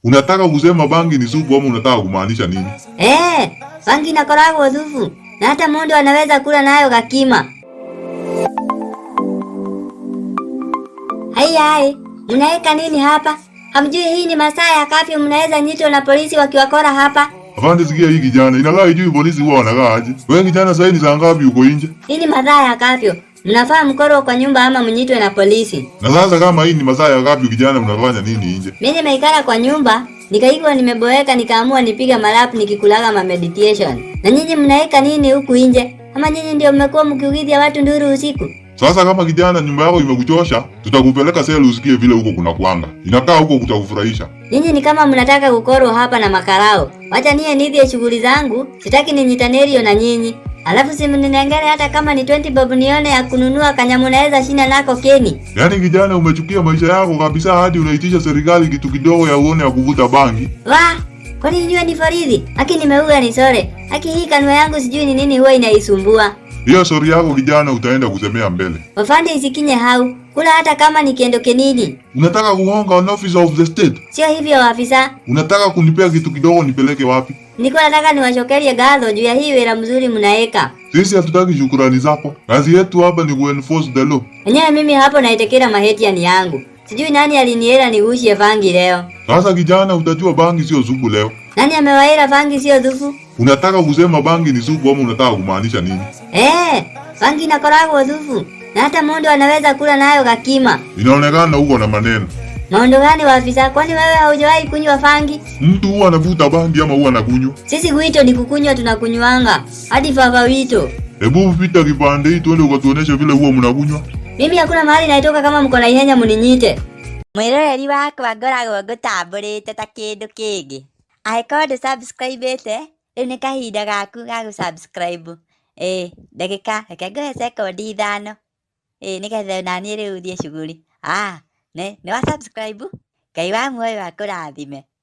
Unataka kusema bangi ni supu ama unataka kumaanisha nini? Eh, bangi inakoragwo thufu na hata mundu anaweza kula nayo gakima. Haiya hai, mnaeka nini hapa? Hamjui hii ni masaa ya kafyu, mnaweza nyitwa na polisi wakiwakora hapa. Afande, sikia hii kijana, inakaa ijui polisi huwa wanakaa aje. Wewe kijana, sasa ni saa ngapi uko nje? Hii ni masaa ya kafyu, mnafaa mkorwo kwa nyumba ama mnyitwe na polisi. Na sasa kama hii ni masaa ya kafyu, kijana, unafanya nini nje? Mimi nimeikala kwa nyumba nikaikuwa nimeboeka, nikaamua nipiga malapu nikikulaga ma meditation. Na nyinyi mnaeka nini huku nje? Ama nyinyi ndio mmekuwa mkiugithia watu nduru usiku? Sasa kama kijana, nyumba yako imekuchosha, tutakupeleka seli usikie vile huko kuna kuanga. Inakaa huko kutakufurahisha. Nyinyi ni kama mnataka kukorwa hapa na makarao. Wacha niye nithie shughuli zangu, sitaki ninyitanerio na nyinyi. Alafu si mninengere hata kama ni 20 bob nione ya kununua kanyamu naweza shinda nako keni. Yaani kijana, umechukia maisha yako kabisa hadi unaitisha serikali kitu kidogo ya uone ya kuvuta bangi. Wa, kwani nyinyi ni faridhi? Haki nimeuga ni sore. Haki hii kanua yangu sijui ni nini huwa inaisumbua. Hiyo sori yako kijana, utaenda kusemea mbele. Wafande isikinye hau, kula hata kama ni kendo kenini. Unataka kuhonga an officer of the state? Sio hivyo afisa. Unataka kunipea kitu kidogo nipeleke wapi? Nilikuwa nataka niwashokerie gatho juu ya hii wira mzuri mnaeka. Sisi hatutaki shukurani zako. Kazi yetu hapa ni kuenforce the law. Enyewe mimi hapo naitekera mahetia ni yangu. Sijui nani aliniera nigushie bangi leo. Sasa kijana, utajua bangi sio supu leo. Nani amewaira bangi sio dhufu? Unataka kusema bangi ni supu ama unataka kumaanisha nini? Eh, bangi inakoragwo dhufu na hata mundu anaweza kula nayo gakima. Inaonekana uko na maneno. Maondo gani wa afisa? Kwani wewe haujawahi kunywa fangi? Mtu huwa anavuta bangi ama huwa anakunywa? Sisi gwito ni kukunywa, tunakunywanga hadi fafa wito. Hebu pita kipande hii tuende ukatuoneshe vile huwa mnakunywa. Mimi hakuna mahali naitoka, kama mko na ihenya muninyite. Mwiroreri wakwa ngoragwo ngũtambũrĩte ta kĩndũ kĩngĩ, angĩkorwo ndũ subscribe ĩte rĩu nĩ kahinda gaku ga gũ subscribe. Ĩĩ ndagĩka reke ngũhe sekondi 5, ĩĩ nĩgetha onaniĩ rĩu thiĩ shughuli. Ah, nĩ wa subscribe. Ngai wa muoyo akũrathime.